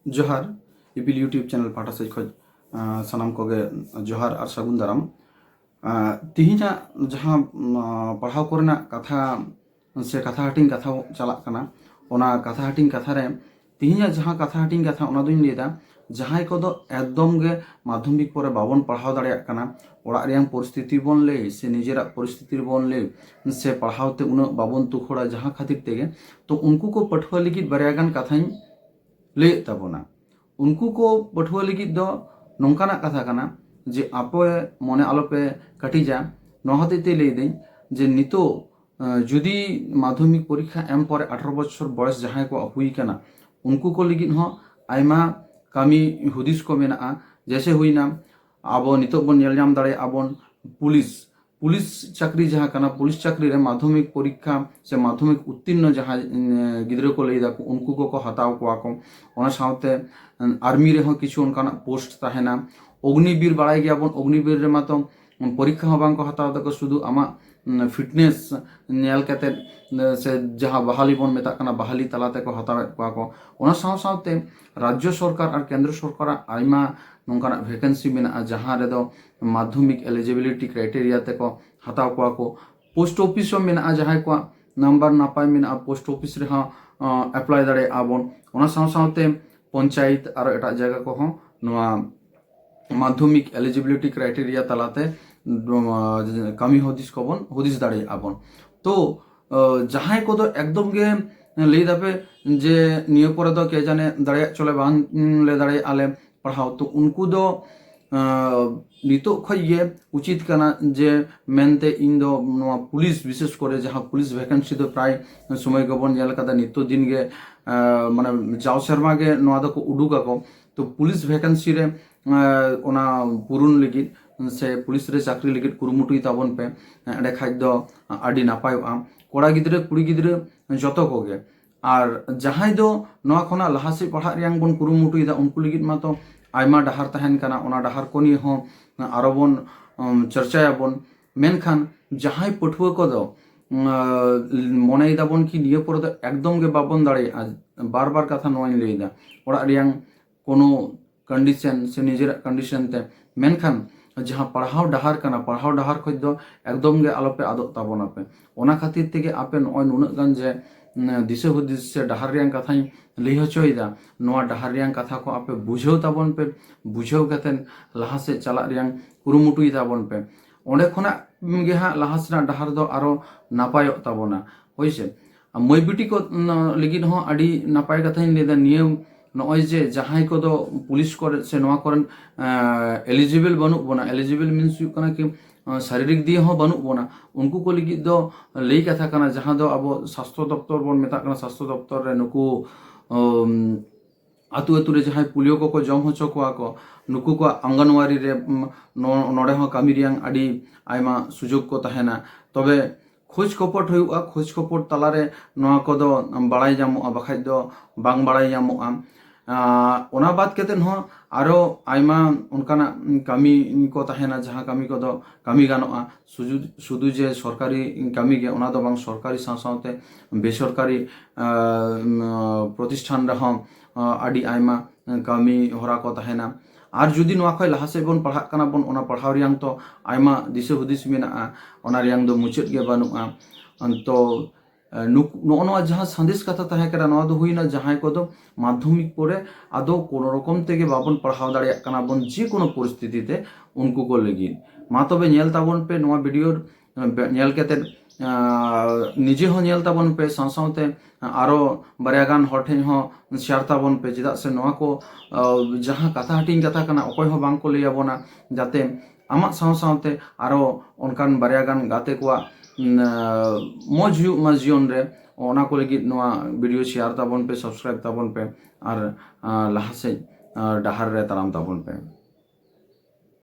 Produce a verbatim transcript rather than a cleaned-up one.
ᱡᱚᱦᱟᱨ, ᱤᱯᱤᱞ YouTube channel ᱯᱟᱦᱴᱟ ᱥᱮᱫ ᱠᱷᱚᱱ ᱟᱸ, ᱥᱟᱱᱟᱢ ᱠᱚᱜᱮ ᱡᱚᱦᱟᱨ ᱟᱨ ᱥᱟᱹᱜᱩᱱ ᱫᱟᱨᱟᱢ᱾ ᱟᱸ, ᱛᱤᱦᱤᱧᱟᱜ ᱡᱟᱦᱟᱸ ᱟᱸ, ᱯᱟᱲᱦᱟᱣ ᱠᱚᱨᱮᱱᱟᱜ ᱠᱟᱛᱷᱟ ᱥᱮ ᱠᱟᱛᱷᱟ ᱦᱟᱹᱴᱤᱧ ᱠᱟᱛᱷᱟ ᱪᱟᱞᱟᱜ ᱠᱟᱱᱟ, ᱚᱱᱟ ᱠᱟᱛᱷᱟ ᱦᱟᱹᱴᱤᱧ ᱠᱟᱛᱷᱟ ᱨᱮ ᱛᱤᱦᱤᱧᱟᱜ ᱡᱟᱦᱟᱸ ᱠᱟᱛᱷᱟ ᱦᱟᱹᱴᱤᱧ ᱠᱟᱛᱷᱟ, ᱚᱱᱟ ᱫᱚᱧ ᱞᱟᱹᱭᱫᱟ, ᱡᱟᱦᱟᱸᱭ ᱠᱚᱫᱚ ᱮᱠᱫᱚᱢ ᱜᱮ ᱢᱟᱫᱽᱫᱷᱚᱢᱤᱠ ᱯᱚᱨᱮ ᱵᱟᱵᱚᱱ ᱯᱟᱲᱦᱟᱣ ᱫᱟᱲᱮᱭᱟᱜ ᱠᱟᱱᱟ, ᱚᱲᱟᱜ ᱨᱮᱭᱟᱜ ᱯᱚᱨᱤᱥᱛᱷᱤᱛᱤ ᱵᱚᱱ ᱞᱟᱹᱭ ᱥᱮ ᱱᱤᱡᱮᱨᱟᱜ ᱯᱚᱨᱤᱥᱛᱷᱤᱛᱤ ᱵᱚᱱ ᱞᱟᱹᱭ ᱥᱮ ᱯᱟᱲᱦᱟᱣ ᱛᱮ ᱩᱱᱟᱹᱜ ᱵᱟᱵᱚᱱ ᱛᱩᱠᱷᱚᱲᱟ, ᱡᱟᱦᱟᱸ ᱠᱷᱟᱹᱛᱤᱨ ᱛᱮᱜᱮ, ᱛᱚ ᱩᱱᱠᱩ ᱠᱚ ᱯᱟᱹᱴᱷᱩᱣᱟᱹ ᱞᱟᱹᱜᱤᱫ ᱵᱟᱨᱭᱟ ᱜᱟᱱ ᱠᱟᱛᱷᱟᱧ ᱞᱟᱹᱭᱮᱫ ᱛᱟᱵᱚᱱᱟ᱾ ᱩᱱᱠᱩ ᱠᱚ ᱯᱟᱹᱴᱷᱩᱣᱟᱹ ᱞᱟᱹᱜᱤᱫ ᱫᱚ ᱱᱚᱝᱠᱟᱱᱟᱜ ᱠᱟᱛᱷᱟ ᱠᱟᱱᱟ ᱡᱮ ᱟᱯᱮ ᱢᱚᱱᱮ ᱟᱞᱚᱯᱮ ᱠᱟᱹᱴᱤᱡᱟ᱾ ᱱᱚᱣᱟ ᱦᱚᱛᱮᱡ ᱛᱮ ᱞᱟᱹᱭᱫᱟᱹᱧ ᱡᱮ ᱱᱤᱛᱚᱜ, ᱟᱸ, ᱡᱩᱫᱤ ᱢᱟᱫᱽᱫᱷᱚᱢᱤᱠ ᱯᱚᱨᱤᱠᱠᱷᱟ ᱮᱢ ᱯᱚᱨᱮ ᱟᱴᱷᱨᱚ ᱵᱚᱪᱷᱚᱨ ᱵᱚᱭᱮᱥ ᱡᱟᱦᱟᱸᱭ ᱠᱚᱣᱟᱜ ᱦᱩᱭ ᱠᱟᱱᱟ, ᱩᱱᱠᱩ ᱠᱚ ᱞᱟᱹᱜᱤᱫ ᱦᱚᱸ ᱟᱭᱢᱟ ᱠᱟᱹᱢᱤ ᱦᱩᱫᱤᱥ ᱠᱚ ᱢᱮᱱᱟᱜᱼᱟ᱾ ᱡᱮᱭᱥᱮ ᱦᱩᱭᱱᱟ, ᱟᱵᱚ ᱱᱤᱛᱚᱜ ᱵᱚᱱ ᱧᱮᱞ ᱧᱟᱢ ᱫᱟᱲᱮᱭᱟᱜᱼᱟ ᱵᱚᱱ ᱯᱩᱞᱤᱥ, ᱯᱩᱞᱤᱥ ᱪᱟᱹᱠᱨᱤ ᱡᱟᱦᱟᱸ ᱠᱟᱱᱟ, ᱯᱩᱞᱤᱥ ᱪᱟᱹᱠᱨᱤ ᱨᱮ ᱢᱟᱫᱽᱫᱷᱚᱢᱤᱠ ᱯᱚᱨᱤᱠᱠᱷᱟ ᱥᱮ ᱢᱟᱫᱽᱫᱷᱚᱢᱤᱠ ᱩᱛᱛᱤᱨᱱᱚ ᱡᱟᱦᱟᱸᱭ, ᱩᱸ, ᱜᱤᱫᱽᱨᱟᱹ ᱠᱚ ᱞᱟᱹᱭ ᱫᱟᱠᱚ, ᱩᱱᱠᱩ ᱠᱚᱠᱚ ᱦᱟᱛᱟᱣ ᱠᱚᱣᱟ ᱠᱚ᱾ ᱚᱱᱟ ᱥᱟᱶᱛᱮ, ᱩᱸ, ᱟᱨᱢᱤ ᱨᱮᱦᱚᱸ ᱠᱤᱪᱷᱩ ᱚᱱᱠᱟᱱᱟᱜ ᱯᱳᱥᱴ ᱛᱟᱦᱮᱱᱟ᱾ ᱚᱜᱱᱤᱵᱤᱨ ᱵᱟᱲᱟᱭ ᱜᱮᱭᱟᱵᱚᱱ, ᱚᱜᱱᱤᱵᱤᱨ ᱨᱮᱢᱟ ᱛᱚ, ᱩᱸ, ᱯᱚᱨᱤᱠᱠᱷᱟ ᱦᱚᱸ ᱵᱟᱝ ᱠᱚ ᱦᱟᱛᱟᱣ ᱫᱟᱠᱚ, ᱥᱩᱫᱷᱩ ᱟᱢᱟᱜ, ᱩᱸ, ᱯᱷᱤᱴᱱᱮᱥ ᱧᱮᱞ ᱠᱟᱛᱮᱫ, ᱩᱸ, ᱥᱮ ᱡᱟᱦᱟᱸ ᱵᱟᱦᱟᱞᱤ ᱵᱚᱱ ᱢᱮᱛᱟᱜ ᱠᱟᱱᱟ, ᱵᱟᱦᱟᱞᱤ ᱛᱟᱞᱟ ᱛᱮᱠᱚ ᱦᱟᱛᱟᱣᱮᱫ ᱠᱚᱣᱟ ᱠᱚ᱾ ᱚᱱᱟ ᱥᱟᱶ ᱥᱟᱶᱛᱮ ᱨᱟᱡᱽᱡᱚ ᱥᱚᱨᱠᱟᱨ ᱟᱨ ᱠᱮᱱᱫᱨᱚ ᱥᱚᱨᱠᱟᱨᱟᱜ ᱟᱭᱢᱟ ᱱᱚᱝᱠᱟᱱᱟᱜ ᱵᱷᱮᱠᱮᱱᱥᱤ ᱢᱮᱱᱟᱜᱼᱟ, ᱡᱟᱦᱟᱸ ᱨᱮᱫᱚ ᱢᱟᱫᱽᱫᱷᱚᱢᱤᱠ ᱮᱞᱤᱡᱤᱵᱤᱞᱤᱴᱤ ᱠᱨᱟᱭᱴᱮᱨᱤᱭᱟ ᱛᱮᱠᱚ ᱦᱟᱛᱟᱣ ᱠᱚᱣᱟ ᱠᱚ᱾ ᱯᱳᱥᱴ ᱚᱯᱷᱤᱥ ᱦᱚᱸ ᱢᱮᱱᱟᱜᱼᱟ, ᱡᱟᱦᱟᱸᱭ ᱠᱚᱣᱟᱜ ᱱᱟᱢᱵᱟᱨ ᱱᱟᱯᱟᱭ ᱢᱮᱱᱟᱜᱼᱟ, ᱯᱳᱥᱴ ᱚᱯᱷᱤᱥ ᱨᱮᱦᱚᱸ, ᱟᱸ, ᱮᱯᱞᱟᱭ ᱫᱟᱲᱮᱭᱟᱜᱼᱟ ᱵᱚᱱ᱾ ᱚᱱᱟ ᱥᱟᱶ ᱥᱟᱶᱛᱮ ᱯᱚᱧᱪᱟᱭᱮᱛ ᱟᱨᱚ ᱮᱴᱟᱜ ᱡᱟᱭᱜᱟ ᱠᱚᱦᱚᱸ ᱱᱚᱣᱟ ᱢᱟᱫᱽᱫᱷᱚᱢᱤᱠ ᱮᱞᱤᱡᱤᱵᱤᱞᱤᱴᱤ ᱠᱨᱟᱭᱴᱮᱨᱤᱭᱟ ᱛᱟᱞᱟᱛᱮ, ᱟᱸ, ᱠᱟᱹᱢᱤ ᱦᱩᱫᱤᱥ ᱠᱚᱵᱚᱱ ᱦᱩᱫᱤᱥ ᱫᱟᱲᱮᱭᱟᱜᱼᱟ ᱵᱚᱱ᱾ ᱛᱚ, ᱟᱸ, ᱡᱟᱦᱟᱸᱭ ᱠᱚᱫᱚ ᱮᱠᱫᱚᱢ ᱜᱮ ᱞᱟᱹᱭ ᱫᱟᱯᱮ ᱡᱮ ᱱᱤᱭᱟᱹ ᱯᱚᱨᱮ ᱫᱚ ᱠᱮ ᱡᱟᱱᱮ ᱫᱟᱲᱮᱭᱟᱜ ᱪᱚᱞᱮ ᱵᱟᱝ, ᱩᱸ, ᱞᱮ ᱫᱟᱲᱮᱭᱟᱜᱼᱟ ᱞᱮ ᱯᱟᱲᱦᱟᱣ, ᱛᱚ ᱩᱱᱠᱩ ᱫᱚ, ᱟᱸ, ᱱᱤᱛᱚᱜ ᱠᱷᱚᱡ ᱜᱮ ᱩᱪᱤᱛ ᱠᱟᱱᱟ ᱡᱮ ᱢᱮᱱᱛᱮ ᱤᱧ ᱫᱚ ᱱᱚᱣᱟ ᱯᱩᱞᱤᱥ, ᱵᱤᱥᱮᱥ ᱠᱚᱨᱮ ᱡᱟᱦᱟᱸ ᱯᱩᱞᱤᱥ ᱵᱷᱮᱠᱮᱱᱥᱤ ᱫᱚ ᱯᱨᱟᱭ ᱥᱚᱢᱚᱭ ᱜᱮᱵᱚᱱ ᱧᱮᱞ ᱟᱠᱟᱫᱟ, ᱱᱤᱛᱚᱜ ᱫᱤᱱ ᱜᱮ, ᱟᱸ, ᱢᱟᱱᱮ ᱡᱟᱣ ᱥᱮᱨᱢᱟ ᱜᱮ ᱱᱚᱣᱟ ᱫᱚᱠᱚ ᱩᱰᱩᱠ ᱟᱠᱚ᱾ ᱛᱚ ᱯᱩᱞᱤᱥ ᱵᱷᱮᱠᱮᱱᱥᱤ ᱨᱮ, ᱟᱸ, ᱚᱱᱟ ᱯᱩᱨᱩᱱ ᱞᱟᱹᱜᱤᱫ ᱥᱮ ᱯᱩᱞᱤᱥ ᱨᱮ ᱪᱟᱹᱠᱨᱤ ᱞᱟᱹᱜᱤᱫ ᱠᱩᱨᱩᱢᱩᱴᱩᱭ ᱛᱟᱵᱚᱱ ᱯᱮ, ᱮᱸᱰᱮ ᱠᱷᱟᱡ ᱫᱚ ᱟᱹᱰᱤ ᱱᱟᱯᱟᱭᱚᱜᱼᱟ᱾ ᱠᱚᱲᱟ ᱜᱤᱫᱽᱨᱟᱹ ᱠᱩᱲᱤ ᱜᱤᱫᱽᱨᱟᱹ ᱡᱚᱛᱚ ᱠᱚᱜᱮ᱾ ᱟᱨ ᱡᱟᱦᱟᱸᱭ ᱫᱚ ᱱᱚᱣᱟ ᱠᱷᱚᱱᱟᱜ ᱞᱟᱦᱟ ᱥᱮᱫ ᱯᱟᱲᱦᱟᱜ ᱨᱮᱭᱟᱜ ᱵᱚᱱ ᱠᱩᱨᱩᱢᱩᱴᱩᱭᱮᱫᱟ, ᱩᱱᱠᱩ ᱞᱟᱹᱜᱤᱫ ᱢᱟᱛᱚ ᱟᱭᱢᱟ ᱰᱟᱦᱟᱨ ᱛᱟᱦᱮᱱ ᱠᱟᱱᱟ, ᱚᱱᱟ ᱰᱟᱦᱟᱨ ᱠᱚ ᱱᱤᱭᱮ ᱦᱚᱸ ᱟᱨᱚ ᱵᱚᱱ, ᱩᱢ, ᱪᱚᱨᱪᱟᱭᱟᱵᱚᱱ᱾ ᱢᱮᱱᱠᱷᱟᱱ ᱡᱟᱦᱟᱸᱭ ᱯᱟᱹᱴᱷᱩᱣᱟᱹ ᱠᱚᱫᱚ, ᱢᱚᱱᱮᱭ ᱫᱟᱵᱚᱱ ᱠᱤ ᱱᱤᱭᱟᱹ ᱯᱚᱨᱮ ᱫᱚ ᱮᱠᱫᱚᱢ ᱜᱮ ᱵᱟᱵᱚᱱ ᱫᱟᱲᱮᱭᱟᱜᱼᱟ᱾ ᱵᱟᱨ ᱵᱟᱨ ᱠᱟᱛᱷᱟ ᱱᱚᱣᱟᱧ ᱞᱟᱹᱭᱫᱟ, ᱚᱲᱟᱜ ᱨᱮᱭᱟᱝ ᱠᱳᱱᱳ ᱠᱚᱱᱰᱤᱥᱚᱱ ᱥᱮ ᱱᱤᱡᱮᱨᱟᱜ ᱠᱚᱱᱰᱤᱥᱚᱱ ᱛᱮ, ᱢᱮᱱᱠᱷᱟᱱ ᱡᱟᱦᱟᱸ ᱯᱟᱲᱦᱟᱣ ᱰᱟᱦᱟᱨ ᱠᱟᱱᱟ, ᱯᱟᱲᱦᱟᱣ ᱰᱟᱦᱟᱨ ᱠᱷᱚᱱ ᱫᱚ ᱮᱠᱫᱚᱢ ᱜᱮ ᱟᱞᱚᱯᱮ ᱟᱫᱚᱜ ᱛᱟᱵᱚᱱᱟᱯᱮ᱾ ᱚᱱᱟ ᱠᱷᱟᱹᱛᱤᱨ ᱛᱮᱜᱮ ᱟᱯᱮ ᱱᱚᱜᱼᱚᱭ ᱱᱩᱱᱟᱹᱜ ᱜᱟᱱ ᱡᱮ ᱫᱤᱥᱟᱹ ᱦᱩᱫᱤᱥ ᱥᱮ ᱰᱟᱦᱟᱨ ᱨᱮᱭᱟᱜ ᱠᱟᱛᱷᱟᱧ ᱞᱟᱹᱭ ᱦᱚᱪᱚᱭᱮᱫᱟ, ᱱᱚᱣᱟ ᱰᱟᱦᱟᱨ ᱨᱮᱭᱟᱜ ᱠᱟᱛᱷᱟ ᱠᱚ ᱟᱯᱮ ᱵᱩᱡᱷᱟᱹᱣ ᱛᱟᱵᱚᱱ ᱯᱮ, ᱵᱩᱡᱷᱟᱹᱣ ᱠᱟᱛᱮᱫ ᱞᱟᱦᱟ ᱥᱮᱫ ᱪᱟᱞᱟᱜ ᱨᱮᱭᱟᱜ ᱠᱩᱨᱩᱢᱩᱴᱩᱭ ᱛᱟᱵᱚᱱ ᱯᱮ᱾ ᱚᱸᱰᱮ ᱠᱷᱚᱱᱟᱜ ᱜᱮ ᱦᱟᱸᱜ ᱞᱟᱦᱟ ᱥᱮᱱᱟᱜ ᱰᱟᱦᱟᱨ ᱫᱚ ᱟᱨᱚ ᱱᱟᱯᱟᱭᱚᱜ ᱛᱟᱵᱚᱱᱟ, ᱦᱳᱭ ᱥᱮ᱾ ᱟᱨ ᱢᱟᱹᱭ ᱵᱤᱴᱤ ᱠᱚ ᱞᱟᱹᱜᱤᱫ ᱦᱚᱸ ᱟᱹᱰᱤ ᱱᱟᱯᱟᱭ ᱠᱟᱛᱷᱟᱧ ᱞᱟᱹᱭᱫᱟ᱾ ᱱᱤᱭᱟᱹ ᱱᱚᱜᱼᱚᱭ ᱡᱮ ᱡᱟᱦᱟᱸᱭ ᱠᱚᱫᱚ ᱯᱩᱞᱤᱥ ᱠᱚᱨᱮ ᱥᱮ ᱱᱚᱣᱟ ᱠᱚᱨᱮᱱ ᱮᱞᱤᱡᱤᱵᱮᱞ ᱵᱟᱹᱱᱩᱜ ᱵᱚᱱᱟ, ᱮᱞᱤᱡᱤᱵᱮᱞ ᱢᱤᱱᱥ ᱦᱩᱭᱩᱜ ᱠᱟᱱᱟ ᱠᱤ ᱥᱟᱨᱤᱨᱤᱠ ᱫᱤᱭᱮ ᱦᱚᱸ ᱵᱟᱹᱱᱩᱜ ᱵᱚᱱᱟ, ᱩᱱᱠᱩ ᱠᱚ ᱞᱟᱹᱜᱤᱫ ᱫᱚ ᱞᱟᱹᱭ ᱠᱟᱛᱷᱟ ᱠᱟᱱᱟ, ᱡᱟᱦᱟᱸ ᱫᱚ ᱟᱵᱚ ᱥᱟᱥᱛᱷᱚ ᱫᱚᱯᱛᱚᱨ ᱵᱚᱱ ᱢᱮᱛᱟᱜ ᱠᱟᱱᱟ, ᱥᱟᱥᱛᱷᱚ ᱫᱚᱯᱛᱚᱨ ᱨᱮ ᱱᱩᱠᱩ ᱟᱹᱛᱩ ᱟᱹᱛᱩ ᱨᱮ ᱡᱟᱦᱟᱸᱭ ᱯᱳᱞᱤᱭᱳ ᱠᱚᱠᱚ ᱡᱚᱢ ᱦᱚᱪᱚ ᱠᱚᱣᱟ ᱠᱚ, ᱱᱩᱠᱩ ᱠᱚᱣᱟᱜ ᱟᱝᱜᱟᱱᱣᱟᱲᱤ ᱨᱮ ᱱᱚᱰᱮ ᱦᱚᱸ ᱠᱟᱹᱢᱤ ᱨᱮᱭᱟᱝ ᱟᱹᱰᱤ ᱟᱭᱢᱟ ᱥᱩᱡᱳᱜᱽ ᱠᱚ ᱛᱟᱦᱮᱱᱟ᱾ ᱛᱚᱵᱮ ᱠᱷᱳᱡᱽ ᱠᱷᱚᱯᱚᱨ ᱦᱩᱭᱩᱜᱼᱟ, ᱠᱷᱳᱡᱽ ᱠᱷᱚᱯᱚᱨ ᱛᱟᱞᱟᱨᱮ ᱱᱚᱣᱟ ᱠᱚᱫᱚ ᱵᱟᱲᱟᱭ ᱧᱟᱢᱚᱜᱼᱟ, ᱵᱟᱠᱷᱟᱡ ᱫᱚ ᱵᱟᱝ ᱵᱟᱲᱟᱭ ᱧᱟᱢᱚᱜᱼᱟ᱾ ᱚᱱᱟ ᱵᱟᱫ ᱠᱟᱛᱮᱫ ᱦᱚᱸ ᱟᱨᱚ ᱟᱭᱢᱟ ᱚᱱᱠᱟᱱᱟᱜ ᱠᱟᱹᱢᱤ ᱠᱚ ᱛᱟᱦᱮᱱᱟ, ᱡᱟᱦᱟᱸ ᱠᱟᱹᱢᱤ ᱠᱚᱫᱚ ᱠᱟᱹᱢᱤ ᱜᱟᱱᱚᱜᱼᱟ᱾ ᱥᱩᱫᱷᱩ ᱥᱩᱫᱷᱩ ᱡᱮ ᱥᱚᱨᱠᱟᱨᱤ ᱠᱟᱹᱢᱤ ᱜᱮ, ᱚᱱᱟ ᱫᱚ ᱵᱟᱝ, ᱥᱚᱨᱠᱟᱨᱤ ᱥᱟᱶ ᱥᱟᱶᱛᱮ ᱵᱮᱥᱚᱨᱠᱟᱨᱤ ᱯᱨᱚᱛᱤᱥᱴᱷᱟᱱ ᱨᱮᱦᱚᱸ ᱟᱹᱰᱤ ᱟᱭᱢᱟ ᱠᱟᱹᱢᱤ ᱦᱚᱨᱟ ᱠᱚ ᱛᱟᱦᱮᱱᱟ᱾ ᱟᱨ ᱡᱩᱫᱤ ᱱᱚᱣᱟ ᱠᱷᱚᱱ ᱞᱟᱦᱟ ᱥᱮᱫ ᱵᱚᱱ ᱯᱟᱲᱦᱟᱜ ᱠᱟᱱᱟ ᱵᱚᱱ, ᱚᱱᱟ ᱯᱟᱲᱦᱟᱣ ᱨᱮᱭᱟᱝ ᱛᱚ ᱟᱭᱢᱟ ᱫᱤᱥᱟᱹ ᱦᱩᱫᱤᱥ ᱢᱮᱱᱟᱜᱼᱟ, ᱚᱱᱟ ᱨᱮᱭᱟᱝ ᱫᱚ ᱢᱩᱪᱟᱹᱫ ᱜᱮ ᱵᱟᱹᱱᱩᱜᱼᱟ᱾ ᱛᱚ ᱱᱚᱜᱼᱚ ᱱᱚᱣᱟ ᱡᱟᱦᱟᱸ ᱥᱟᱸᱫᱮᱥ ᱠᱟᱛᱷᱟ ᱛᱟᱦᱮᱸ ᱠᱟᱱᱟ, ᱱᱚᱣᱟ ᱫᱚ ᱦᱩᱭᱱᱟ ᱡᱟᱦᱟᱸᱭ ᱠᱚᱫᱚ ᱢᱟᱫᱽᱫᱷᱚᱢᱤᱠ ᱯᱚᱨᱮ ᱟᱫᱚ ᱠᱳᱱᱳ ᱨᱚᱠᱚᱢ ᱛᱮᱜᱮ ᱵᱟᱵᱚᱱ ᱯᱟᱲᱦᱟᱣ ᱫᱟᱲᱮᱭᱟᱜ ᱠᱟᱱᱟ ᱵᱚᱱ, ᱡᱮ ᱠᱳᱱᱳ ᱯᱚᱨᱤᱥᱛᱷᱤᱛᱤ ᱛᱮ, ᱩᱱᱠᱩ ᱠᱚ ᱞᱟᱹᱜᱤᱫ᱾ ᱢᱟ ᱛᱚᱵᱮ ᱧᱮᱞ ᱛᱟᱵᱚᱱ ᱯᱮ ᱱᱚᱣᱟ ᱵᱷᱤᱰᱤᱭᱳ, ᱧᱮᱞ ᱠᱟᱛᱮᱫ ᱱᱤᱡᱮ ᱦᱚᱸ ᱧᱮᱞ ᱛᱟᱵᱚᱱ ᱯᱮ, ᱥᱟᱶ ᱥᱟᱶᱛᱮ ᱟᱨᱚ ᱵᱟᱨᱭᱟ ᱜᱟᱱ ᱦᱚᱲ ᱴᱷᱮᱱ ᱦᱚᱸ ᱥᱮᱭᱟᱨ ᱛᱟᱵᱚᱱ ᱯᱮ᱾ ᱪᱮᱫᱟᱜ ᱥᱮ ᱱᱚᱣᱟ ᱠᱚ ᱡᱟᱦᱟᱸ ᱠᱟᱛᱷᱟ ᱦᱟᱹᱴᱤᱧ ᱠᱟᱛᱷᱟ ᱠᱟᱱᱟ, ᱚᱠᱚᱭ ᱦᱚᱸ ᱵᱟᱝ ᱠᱚ ᱞᱟᱹᱭ ᱟᱵᱚᱱᱟ, ᱡᱟᱛᱮ ᱟᱢᱟᱜ ᱥᱟᱶ ᱥᱟᱶᱛᱮ ᱟᱨᱚ ᱚᱱᱠᱟᱱ ᱵᱟᱨᱭᱟ ᱜᱟᱱ ᱜᱟᱛᱮ ᱠᱚᱣᱟᱜ ᱢᱚᱡᱽ ᱦᱩᱭᱩᱜ ᱢᱟ ᱡᱤᱭᱚᱱ ᱨᱮ᱾ ᱚᱱᱟ ᱠᱚ ᱞᱟᱹᱜᱤᱫ ᱱᱚᱣᱟ ᱵᱷᱤᱰᱤᱭᱳ ᱥᱮᱭᱟᱨ ᱛᱟᱵᱚᱱ ᱯᱮ, ᱥᱟᱵᱥᱠᱨᱟᱭᱤᱵ ᱛᱟᱵᱚᱱ ᱯᱮ ᱟᱨ ᱞᱟᱦᱟ ᱥᱮᱫ ᱰᱟᱦᱟᱨ ᱨᱮ ᱛᱟᱲᱟᱢ ᱛᱟᱵᱚᱱ ᱯᱮ᱾